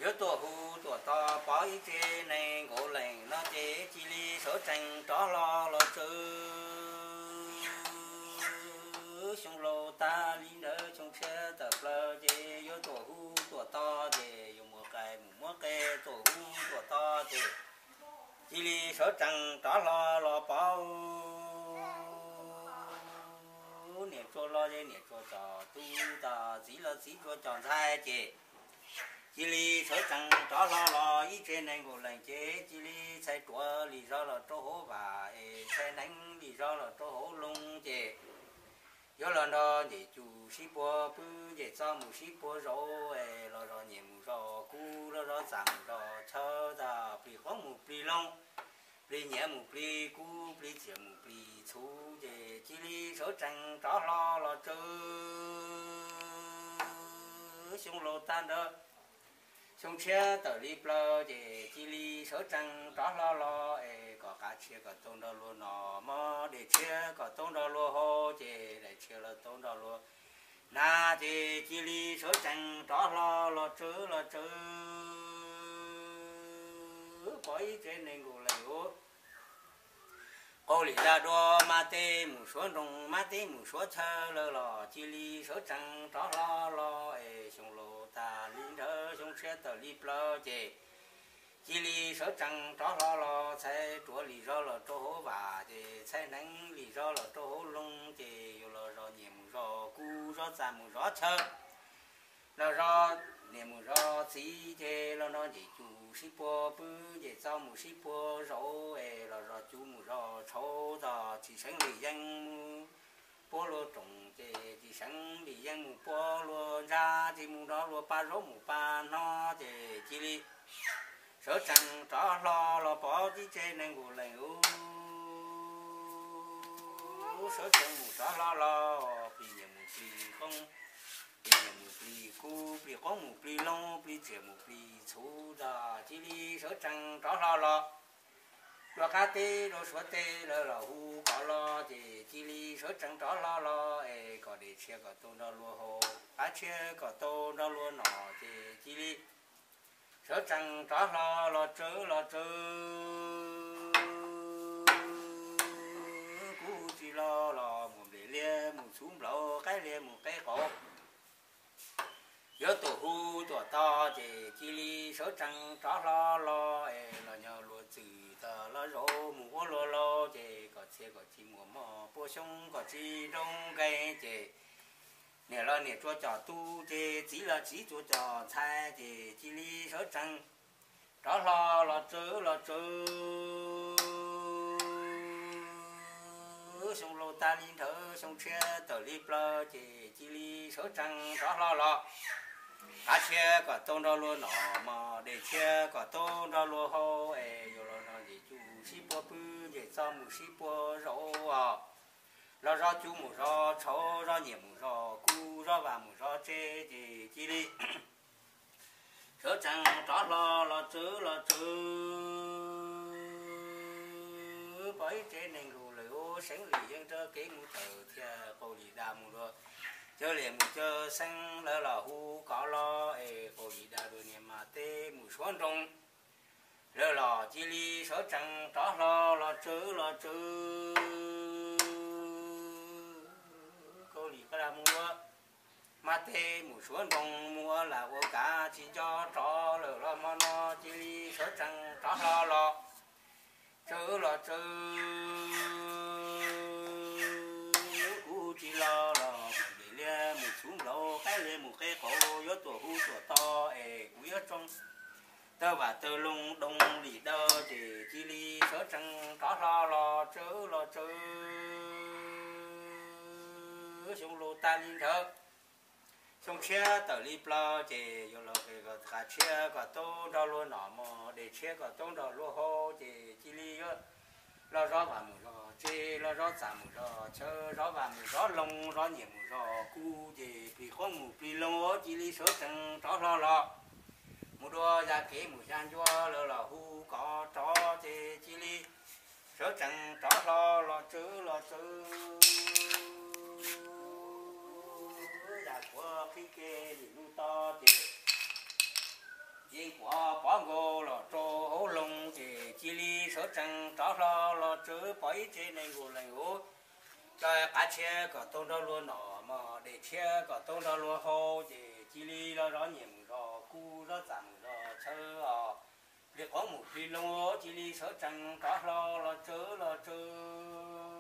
Yuav tuaj hu tuaj tos pov ib tsev neeg nkaus leej no ces cia li sawv tsees rov hlo los tsawv. Xyoo laus tag li ntawd xyoo tshiab tawm plaws ces yuav tuaj hu tuaj tos ces yuav muab qe mus muab qe tuaj hu tuaj tos ces cia li sawv tsees rov hlo los pov. Niam tsua los ces niam tsua cov tub tod, txiv los txiv tsua cov ntxhais ces cia li sawv tsees rov hlo los ib tsev neeg nkaus leej ces cia li txhais ruav li zog los rau hauv vaj es txhais hneev li zog los rau hauv loog ces yuav los nrog ncej cug sib puag pw, ncej txob mus sib puag zauv es los zog nyias mus zog kub, los zog txaj mus zog chaw, tag plig qoob mus plig loo, plig nyiaj mus plig kub, plig txiaj mus plig txhuv ces cia li sawv tsees rov hlo los tsawv. Xyoo laus tag ntawd xyoo tshiab tawm li plaws ces cia li sawv tsees rov hlo los es kom qav tshiab kom tau nrog luag noj, mov dej tshiab kom tau nrog luag haus ces dej tshiab los tau nrog luag hnav ces cia li sawv tsees rov hlo los tsawv los tsawv. Pov ib tsev neeg nkaus leej ub, qaug li dag dua, mab teb mus suav nroog, mab teb mus suav chaw lawm los cia li sawv tsees rov hlo los es xyoo laus tag li ntawd xyoo tshiab tawm li plaws ces cia li sawv tsees rov hlo los txhais ruav li zog los rau hauv vaj ces txhais hneev li zog los rau hauv loog ces yuav los zog nyias mus zog kub, zog txaj mus zog chaw, los zog niam mus zog txiv ces los nrog ncej cug sib puag pw, ncej txob mus sib puag zauv es los zog cug mus zog tshauv, tog tsis seev li yeej mus puab luag rooj ces tsis seev li yeej mus puab luag ntsa, tsis mus nrog luag pab zaub mus pab hnob ces cia li sawv tsees rov hlo los pov ib tsev neeg nkaus leej ub. Sawv tsees mus rov hlo los plig nyiaj mus plig qoob, plig nyiaj mus plig kub, plig qoob mus plig loo, plig txiaj mus plig txhuv, tog cia li sawv tsees rov hlo los rua qab teb rua suav teb lawm los hu kom los ces cia li sawv tsees rov hlo los es kom dej tshiab kom tau nrog luag haus, qav tshiab kom tau nrog luag noj ces cia li sawv tsees rov hlo los tsawv los tsawv. Kuv tsis los los mus nplej liaj mus txhuv nplaum, qaib liaj mus qeb qaum, yuav tuaj hu tuaj tos ces cia li sawv tsees rov hlo los es los nyob luag txwm tog, los zaum mus ua luag laus ces kom txhiaj kom tsis muaj mob, puas xyoo kom tsis nroo nkeeg ces niam los niam tsua cov tub ces txiv los txiv tsua cov ntxhais ces cia li sawv tsees rov hlo los tsawv los tsawv. Xyoo laus tag li nrhawv xyoo tshiab tawm li plaws ces cia li sawv tsees rov hlo los, qav tshiab kom tau nrog luag noj mov, dej tshiab kom tau nrog luag haus es yuav los nrog ncej cug sib puag pw, ncej txob mus sib puag zauv os, los zog cug mus zog tshauv, zog nyiaj mus zog kub, zog vaj mus zog tsev ces cia li sawv tsees rov hlo los tsawv los tsawv. Pom ib tsev neeg nkaus lawm ub, seev li yeej rau kev mus tawm thiab qaug li dag mus dua, cawv liaj mus cawv xeeb lawm los hu kom los es qaug li dag dua, niam mas teb mus suav nroog lawm los cia li sawv tsees rov hlo los tsawv los tsawv. Qaug li dag mus dua, mas teb mus suav nroog mus ua lag ua kav tsis nco rov lawm los hmo no cia li sawv tsees rov hlo los tsawv los tsawv. Kuv tsis los los mus nplej liaj mus txhuv nplaum, qaib liaj mus qeb qaum, yuav tuaj hu tuaj tos es kuv yuav tsoo tawg vam tawg loo doo li dawb ces cia li sawv tsees rov hlo los tsawv los tsawv. Xyoo laus tag li nrhawv xyoo tshiab tawm li plaws ces yuav los qav tshiab kom tau nrog luag noj mov, dej tshiab kom tau nrog luag haus ces cia li yuav los zov vaj mus zov tsev, los zov txaj mus zov chaw, zov vaj mus zov loog, zov nyiaj mus zov kub ces plig qoob mus plig loo cia li sawv tsees rov hlo los mus dua ya kev mus ya ncua lawm los hu kom rov ces cia li sawv tsees rov hlo los tsawv los tsawv. Ya kuav qhib kev lim lub toj ces yeej Sawv tsees rov hlo los tsawv pom ib tsev neeg nkaus leej ub, cov qav tshiab kom tau nrog luag noj mog, dej tshiab kom tau nrog luag haus, ces cia li los zov nyiaj mus zov kub, zov txaj mus zov tshawv os, plig qoob mus plig loo, cia li sawv tsees rov hlo los tsawv los tsawv.